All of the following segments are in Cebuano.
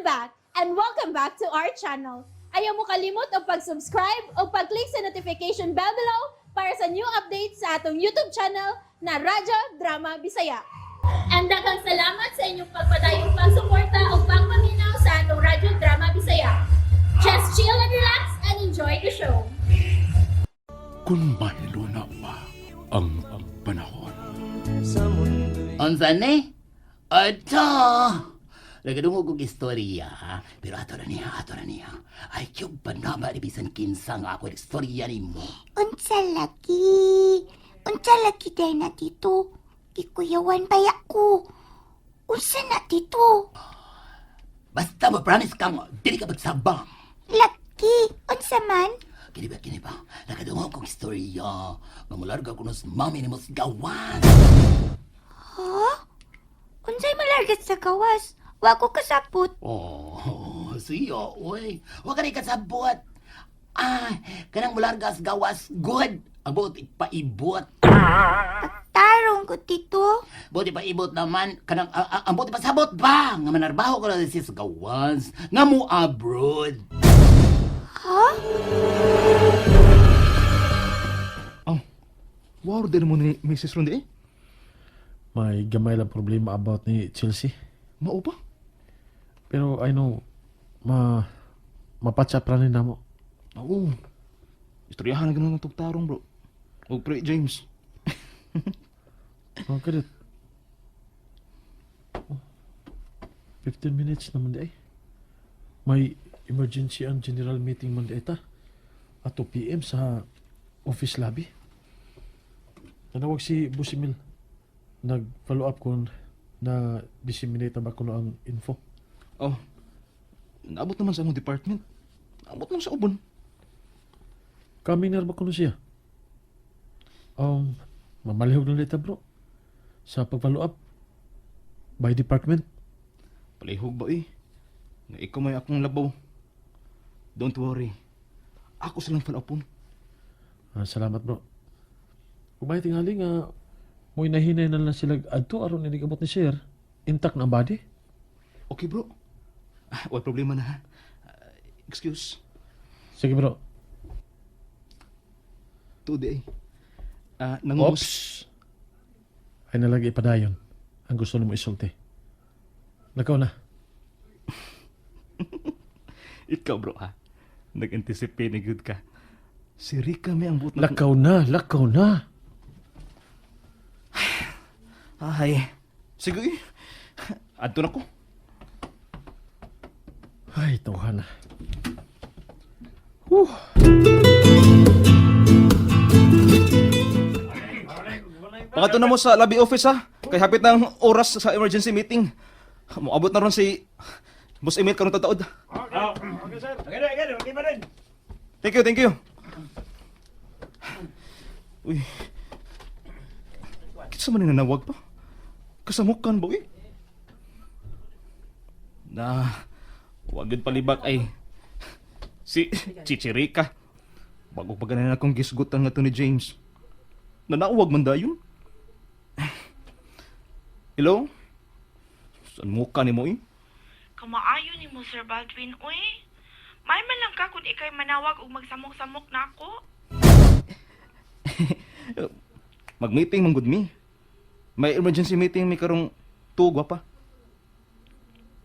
I'm back and welcome back to our channel. Ayaw mo kalimot og pag-subscribe o pag-click sa notification bell below para sa new updates sa atong YouTube channel na Radyo Drama Bisaya. And daghang salamat sa inyong pagpadayong pagsuporta o pagpaminaw sa atong Radyo Drama Bisaya. Just chill and relax and enjoy the show. Kung mahiluna pa ang panahon. Unsa ni? Ato! Nagadungog og istorya, pero ato na niya, ato na niya. Ay, yung panama ni bisan kinsa nga ako istorya nimo. Unsa lagi? Unsa lagi day na dito? Gikuyawan baya ko. Unsa na dito? Basta mo-promise kang dili ka magsabang. Lagi, unsa man? Kini ba, kini ba? Nakadungog kong istorya. Mamularga ko sa mami ni mo sa gawan. Ha? Unsay malargat sa gawas? Wa ko kasapot. Oh, siya, oy. Huwag ka rin kasabot. Ah, kanang mularga sa gawas, good. Ang buot ipaibot. Tarong ko dito. Buti paibot naman, kanang, ang buti pasabot ba? Nga manarbaho ko na siya sa gawas. Nga mo abroad. Ha? Oh, wow, din mo ni Mrs. Rondi eh. May gamay lang problema about ni Chelsea. Mao pa? Pero I know, mapatch up ra ni namo. Oo. Istoryahan na ganun ang tugtarong, bro. Og pre James. Oh, kadit. Oh, 15 minutes naman di ay. May emergency ang general meeting man di ay ta. At 2 PM sa office lobby. Nanawag si Busimil. Nag-follow up kung na disseminate na ba kuno ang info. Oh. Naabot naman sa among department. Naabot naman sa ubon. Kami na ba kuno siya? Mamalihog na lita, bro. Sa pag-follow up by department. Palihog ba eh? Nga ikaw may akong labaw. Don't worry. Ako silang falapon. Ah, salamat, bro. Kung may tingali nga mo'y nahinay na lang sila adto aron inig abot ni sir, intact na ang body. Okay, bro. Ah, wala problema na ha. Ah, excuse. Sige, bro. Today. Ah, nangumus. Oops. Ay nalagi ipadayon ang gusto nimo isulti. Lakaw na. Ikaw, bro, ha? Nag-anticipate na good ka. Si Rika may ang buot na... Lakaw na, lakaw na. Ay. Sige, eh. Adto na ko. Ay, tawhan na. Whew. Pangato na mo sa lobby office ha. Kay hapit ng oras sa emergency meeting. Moabot na ron si Boss Emil karon tataod. Thank you, thank you. Uy. Kinsa man ni nanawag pa? Kasamukan ba uy? Na, wag yun palibak ay si Chichirika. Bago pa ganin akong gisgutan nga to ni James. Nanawag man dayon. Hello? Saan mo ka ni mo eh? Kamaayo ni mo, Sir Baldwin, uy. May man lang ka kung ikay manawag og magsamok-samok na ako. Mag-meeting man gud mi. May emergency meeting mi karong tugwa pa.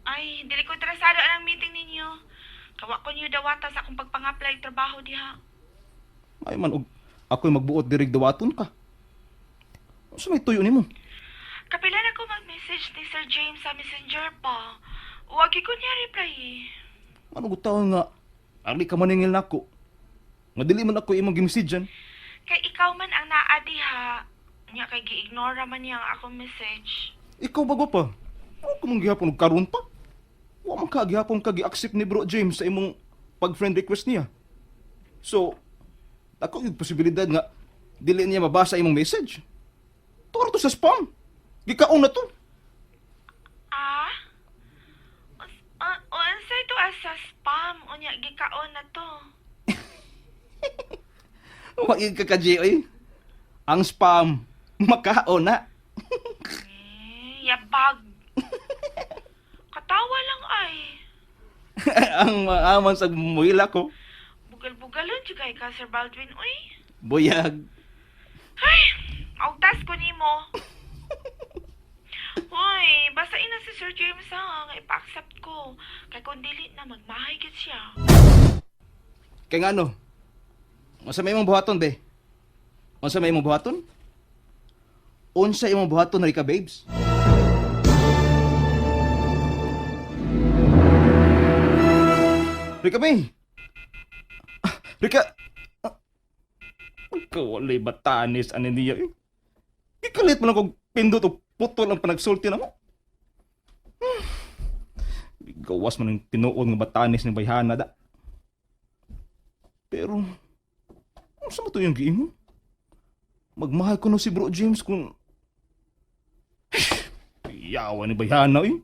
Ay, dili ko interesado anang meeting ninyo. Kawa ko niyo dawata sa akong pagpang-apply trabaho diha. Ay man og ako'y magbuot dirig dawaton ka. Sa may tuyo nimo? Kapila na ko mag-message ni Sir James sa Messenger pa. Wagi ko niya reply eh. Ano gud taon nga ari ka maningil nako. Nga dili man ako imong gimessage. Kay ikaw man ang naa diha. Nya kay gi-ignore ra man niya ang akong message. Ikaw bago pa. Ano ka mong gihapon og karon pa? Wa man ka gihapon ka gi-accept ni Bro James sa imong pag-friend request niya. So, ako yung posibilidad nga dili niya mabasa imong message. Turo to sa spam. Gikaon na to. Ah? Unsay to as sa spam? Unya gikaon na to. Wa ka ka oy. Ang spam makaon na. Eh, yabag. Katawa lang ay. Ang maaman sa muhila ko. Bugal-bugalon jud kay ka, Sir Baldwin, uy. Buyag. Ay, augtas ko nimo. Hoy, basta ina si Sir James ha, nga ipa-accept ko. Kay kung dili na magmahay gid siya. Kay ngano? Unsa may imong buhaton, be? Unsa may imong buhaton? Unsa imong buhaton, Rika babes? Rika, be! Ah, Rika! Ah, Kawalay batanis ani niya eh. Ikalit mo lang kog pindot o putol ang panagsulti na mo. Gawas man ang tinuod nga batanis ni Bayhana da. Pero, unsa man to yung giingon? Magmahal ko no si Bro James kung... Yawa ni Bayhana eh.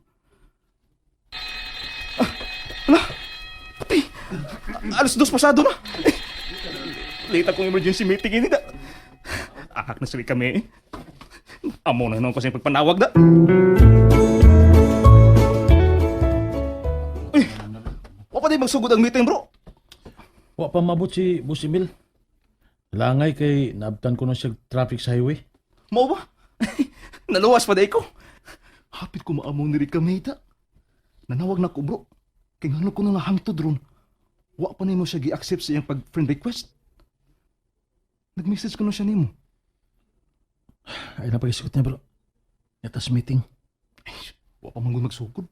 Ah, ala, patay. 2:00 pasado na. Eh, late akong emergency meeting ini da. Ahak na sila kami eh. Amo na noon kasi pagpanawag da. Eh, wa pa di magsugod ang meeting, bro. Wa pa mabot si Boss Emil. Langay kay naabtan ko na siya traffic sa highway. Mao ba? Naluwas pa day ko. Hapit ko maamong ni Rika Meta. Nanawag na ko, bro. Kay ngano ko na nga hangtod ron. Wa pa nimo siya gi-accept sa iyang pag-friend request. Nag-message ko na siya nimo. Ay napag-isgot niya, bro. Yatas meeting. Wa pa man gud magsugod.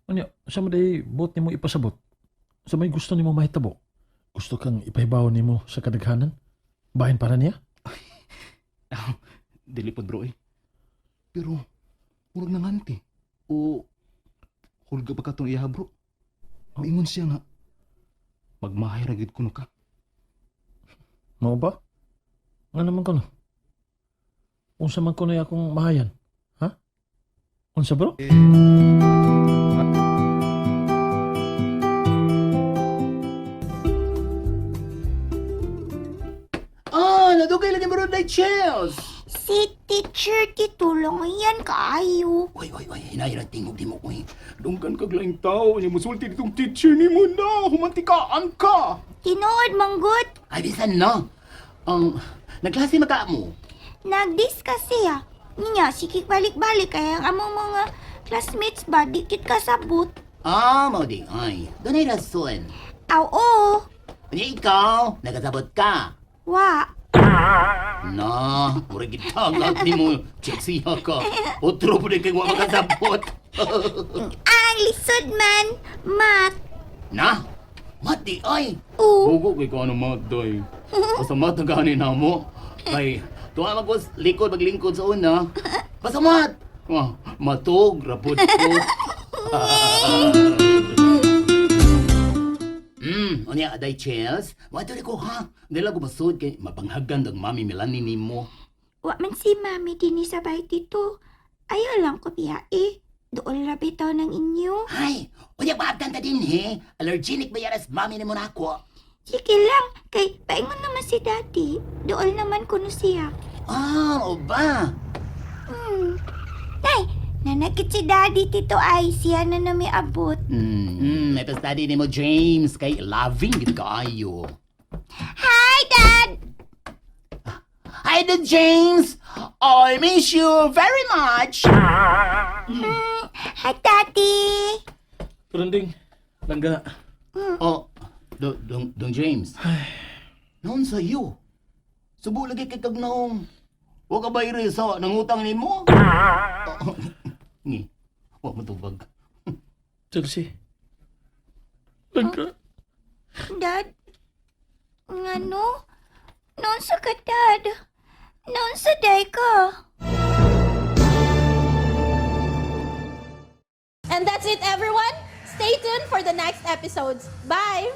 Unya, sa mo day bot nimo ipasabot? Sa may gusto nimo mahitabo? Gusto kang ipahibaw nimo sa kadaghanan? Bahin para niya? Dili pod, bro eh. Pero murag nanganti. O hulga pa katong iya, bro. Miingon siya nga magmahay ra gid kuno ka. Mao ba? Nga naman ko no? Unsa man ko na akong mahayan? Ha? Unsa, bro? Ah, nadugay lagi mo ron Chels. Si teacher titulong yan kaayo. Uy, uy, uy, hinay ra tingog di mo, uy. Dunggan kag laing tao, nya musulti ditong teacher nimo na, humantikaan ka. Tinuod manggod. Ay, bisan no. Ang, nagklase maka mo. Nag-discuss siya. Niya, sige balik-balik kaya ang among mga classmates ba, di kit kasabot. Ah, mao di, ay. Dunay rason. Aw, oo. Unya ikaw, nagasabot ka. Wa. Na, murag gitagag ni mo. Check siya ka. Otro po din kay wa makasabot. Ang lisod man, mat. Na, mati ay. Oo. Hugo kay ko ano matay. Basta mata gani na mo. Kay tuwa man ko likod maglingkod sa una. Basta mat. Ah, matog rapod ko. Unya aday Chels. Wa diri ko ha. Dili ko masud kay mapanghagan dag mami Melanie nimo. Wa man si mami dinhi sa bahay tito. Ayaw lang ko biyae. Dool ra bitaw ng inyo. Ay, unya maabtan ta din he. Allergenic ba yaras mami nimo nako? Sige lang, kay paingon naman si daddy. Dool naman kuno siya. Ah, o ba? Nay, nanakit si daddy tito ay siya na na may abot. May pa-study nimo James kay loving gid kaayo. Hi, Dad! Hi there, James. I miss you very much. Hi, Daddy! Trending. Langga. Oh, do, dong, dong James. Noon sa iyo. Subo lagi kay kag naong. Wa ka ba iri sa nangutang nimo? Oh, Ngi. Wa mo tubag. Chelsea. Langga. Dad? Ngano? Noon sa ka, Dad? Noon sa day ka? And that's it, everyone. Stay tuned for the next episodes. Bye!